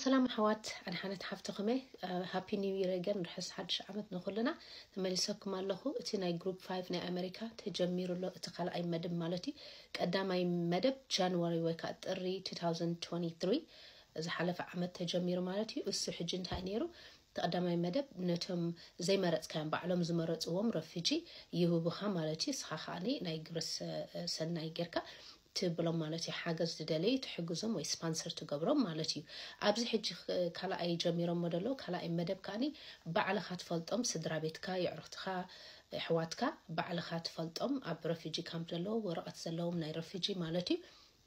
ሰላም ኣሕዋት፣ ኣድሓነት ሓፍትኹም እየ። ሃፒ ኒው ይር ኣገን፣ ርሑስ ሓድሽ ዓመት ንኹልና። ተመሊሰኩም ኣለኹ። እቲ ናይ ግሩፕ ፋይቭ ናይ ኣሜሪካ ተጀሚሩ ኣሎ፣ እቲ ካልኣይ መደብ ማለት እዩ። ቀዳማይ መደብ ጃንዋሪ ወይ ከዓ ጥሪ two thousand twenty-three፣ ዝሓለፈ ዓመት ተጀሚሩ ማለት እዩ። እሱ ሕጂ እንታይ ነይሩ? እቲ ቀዳማይ መደብ ነቶም ዘይመረፅካዮም፣ ባዕሎም ዝመረፅዎም ረፊጂ ይህቡኻ ማለት እዩ። ንስኻ ከዓኒ ናይ ግብረ ሰ- ሰናይ ጌርካ ትብሎም ማለት እዩ። ሓገዝ ዝደለዩ ትሕግዞም ወይ ስፓንሰር ትገብሮም ማለት እዩ። ኣብዚ ሕጂ ክ- ካልኣይ ጀሚሮሞ ደሎ፣ ካልኣይ መደብ ከዓኒ ባዕልኻ ትፈልጦም፣ ስድራ ቤትካ፣ የዕሩኽትኻ፣ ኣሕዋትካ ባዕልኻ ትፈልጦም፣ ኣብ ረፊጂ ካምፕ ዘለዉ፣ ወረቐት ዘለዎም ናይ ረፊጂ ማለት እዩ።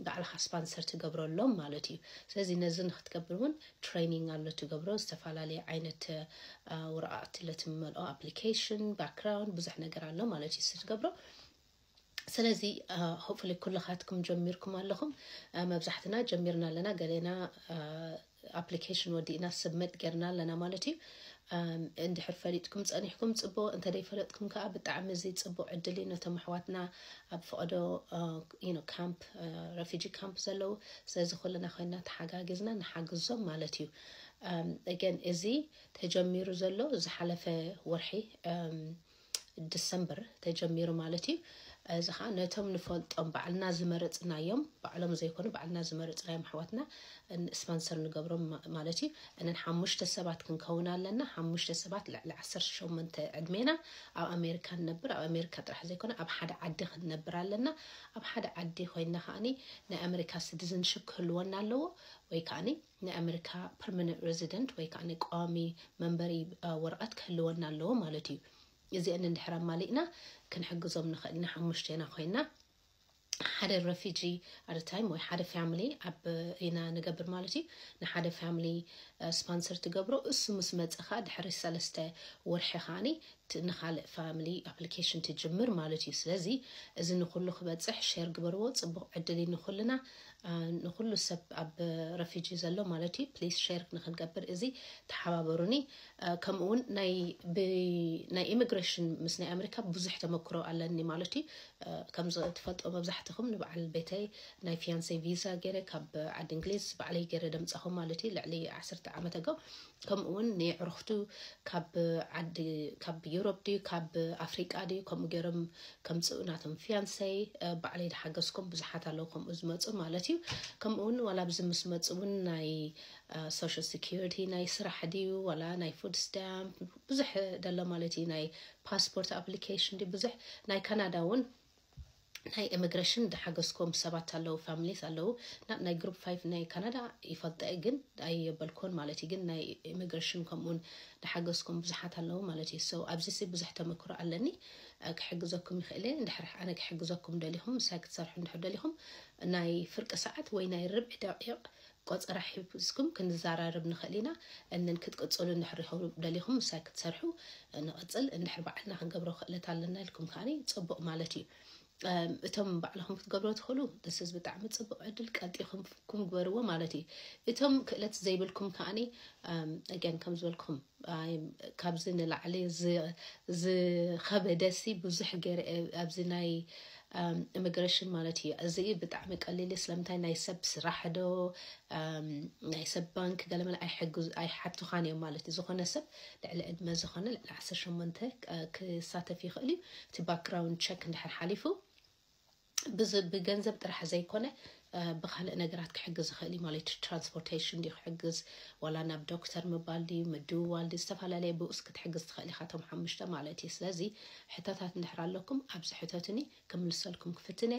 ባዕልኻ ስፓንሰር ትገብረሎም ማለት እዩ። ስለዚ ነዚ ንክትገብር እውን ትሬኒንግ ኣሎ ትገብሮ፣ ዝተፈላለየ ዓይነት አ፣ ወረቓቕቲ ለትመልኦ፣ ኣፕሊኬሽን፣ ባክግራውንድ፣ ብዙሕ ነገር ኣሎ ማለት እዩ ትገብሮ። ስለዚ ሆፕፉሊ ኩልኻትኩም ጀሚርኩም ኣለኹም። አ፣ መብዛሕትና ጀሚርና ኣለና፣ ገሌና ኣፕሊኬሽን ወዲእና ስብመት ጌርና ኣለና ማለት እዩ። ኣም፣ እንድሕር ፈሊጥኩም ጸኒሕኩም ጽቡቕ፣ እንተ ደይፈለጥኩም ከኣ ብጣዕሚ እዚ ጽቡቕ ዕድል እዩ። ነቶም ኣሕዋትና ኣብ ፈቐዶ ካምፕ፣ ረፊጂ ካምፕ ዘለዉ፣ ስለዚ ኩልና ኮይና ተሓጋጊዝና ንሓግዞም ማለት እዩ። ኣገን እዚ ተጀሚሩ ዘሎ ዝሓለፈ ወርሒ ዲሰምበር ተጀሚሩ ማለት እዩ። እዚ ከዓ ነቶም ንፈልጦም ባዕልና ዝመረፅናዮም፣ ባዕሎም ዘይኮኑ ባዕልና ዝመረፅናዮም ኣሕዋትና ስፓንሰር ንገብሮም ማለት እዩ። እነን ሓሙሽተ ሰባት ክንከውን ኣለና። ሓሙሽተ ሰባት ልዕሊ ዓሰርተ ሸሞንተ ዕድሜና ኣብ ኣሜሪካ ንነብር። ኣብ ኣሜሪካ ጥራሕ ዘይኮነ ኣብ ሓደ ዓዲ ክንነብር ኣለና። ኣብ ሓደ ዓዲ ኮይና ከዓኒ ናይ ኣሜሪካ ሲቲዝንሽፕ ክህልወና ኣለዎ፣ ወይ ከዓኒ ናይ ኣሜሪካ ፐርማነንት ሬዚደንት ወይ ከዓ ቋሚ መንበሪ ወረቐት ክህልወና ኣለዎ ማለት እዩ። እዚአን እንድሕር ኣማሊእና ክንሕግዞም ንኽእል ኢና። ሓሙሽቴና ኮይና ሓደ ረፊጂ ኣደ ታይም ወይ ሓደ ፋሚሊ ኣብ ኢና ንገብር ማለት እዩ። ንሓደ ፋሚሊ ስፓንሰር ትገብሮ፣ እሱ ምስ መፀ ከዓ ድሕሪ ሰለስተ ወርሒ ከዓኒ ንካልእ ፋሚሊ ኣፕሊኬሽን ትጅምር ማለት እዩ። ስለዚ እዚ ንኩሉ ክበፅሕ ሼር ግበርዎ። ፅቡቅ ዕድል እዩ ንኩልና፣ ንኩሉ ሰብ ኣብ ረፊጂ ዘሎ ማለት እዩ። ፕሊስ ሼር ንክንገብር እዚ ተሓባበሩኒ። ከምኡ እውን ናይ ኢሚግሬሽን ምስ ናይ ኣሜሪካ ብዙሕ ተመክሮ ኣለኒ ማለት እዩ። ከም ትፈልጦ መብዛሕትኹም ንበዓል ቤተይ ናይ ፊያንሰይ ቪዛ ገይረ ካብ ዓዲ እንግሊዝ ባዕለይ ገይረ ደምፃኹም ማለት እዩ፣ ልዕሊ ዓሰርተ ዓመት ኣገው። ከምኡ እውን ንየዕሩኽቱ ካብ ዓዲ ካብ ዩሮፕ ድዩ ካብ ኣፍሪቃ ድዩ ከምኡ ገይሮም ከምፅኡ ናቶም ፊያንሰይ ባዕለይ ዝሓገዝኩም ብዙሓት ኣለዉ ከምኡ ዝመፁ ማለት እዩ። ከምኡ እውን ዋላ ኣብዚ ምስ መፁ እውን ናይ ሶሻል ሴኪሪቲ ናይ ስራሕ ድዩ ዋላ ናይ ፉድ ስታምፕ ብዙሕ ደሎ ማለት እዩ። ናይ ፓስፖርት ኣፕሊኬሽን ድዩ ብዙሕ ናይ ካናዳ እውን ናይ ኢሚግሬሽን ዝሓገዝኩም ሰባት ኣለዉ፣ ፋሚሊስ ኣለዉ። ናብ ናይ ግሩፕ ፋይቭ ናይ ካናዳ ይፈልጠ ግን ኣየበልኩን ማለት እዩ። ግን ናይ ኢሚግሬሽን ከምኡውን ዝሓገዝኩም ብዙሓት ኣለዉ ማለት እዩ። So ኣብዚ ሲ ብዙሕ ተመክሮ ኣለኒ፣ ክሕግዘኩም ይኽእል እየ። እንድሕር ኣነ ክሕግዘኩም ደሊኹም ምሳይ ክትሰርሑ እንድሕር ደሊኹም ናይ ፍርቂ ሰዓት ወይ ናይ ርብዒ ደቂቕ ቆፀራ ሒዝኩም ክንዘራረብ ንኽእል ኢና። እንን ክትቅፅሉ እንድሕር ኢኹም ደሊኹም ምሳይ ክትሰርሑ ንቐፅል። እንድሕር ባዕልና ክንገብሮ ክእለት ኣለና ኢልኩም ከዓኒ ፅቡቕ ማለት እዩ። እቶም ባዕልኹም ክትገብሮ ትኽእሉ this is ብጣዕሚ ፅቡቕ ዕድል ቀልጢኹም ግበርዎ ማለት እዩ። እቶም ክእለት ዘይብልኩም ከዓኒ ኣገን ከም ዝበልኩም ካብዚ ንላዕሊ ዝኸበደሲ ብዙሕ ገይረ ኣብዚ ናይ ኢሚግሬሽን ማለት እዩ። እዚ ብጣዕሚ ቀሊል እዩ። ስለምንታይ ናይ ሰብ ስራሕ ዶ ናይ ሰብ ባንክ ገለመለ ኣይሓትኻን እዮም ማለት እዩ። ዝኾነ ሰብ ልዕሊ ዕድመ ዝኾነ ልዕሊ ዓሰርተ ሸሞንተ ክሳተፍ ይኽእል እዩ። እቲ ባክግራውንድ ቸክ እንድሕር ሓሊፉ ብገንዘብ ጥራሕ ዘይኮነ ብካልእ ነገራት ክሕግዝ ይኽእል እዩ ማለት እዩ። ትራንስፖርቴሽን ድዩ ክሕግዝ ዋላ ናብ ዶክተር ምባል ድዩ ምድውዋል ድዩ ዝተፈላለየ ብኡስ ክትሕግዝ ትኽእል ኢኻ እቶም ሓሙሽተ ማለት እዩ። ስለዚ ሕቶታት እንድሕር ኣለኩም ኣብዚ ሕቶትኒ ክምልሰልኩም ክፍትነ።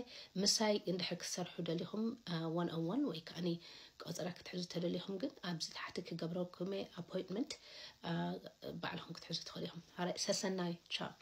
ምሳይ እንድሕር ክትሰርሑ ደሊኹም ዋን ኦን ዋን ወይ ከዓኒ ቆፀራ ክትሕዙ ተደሊኹም ግን ኣብዚ ታሕቲ ክገብረኩም ኣፖይንትመንት ባዕልኹም ክትሕዙ ትኽእሉ ኢኹም። ሰሰናይ ቻው።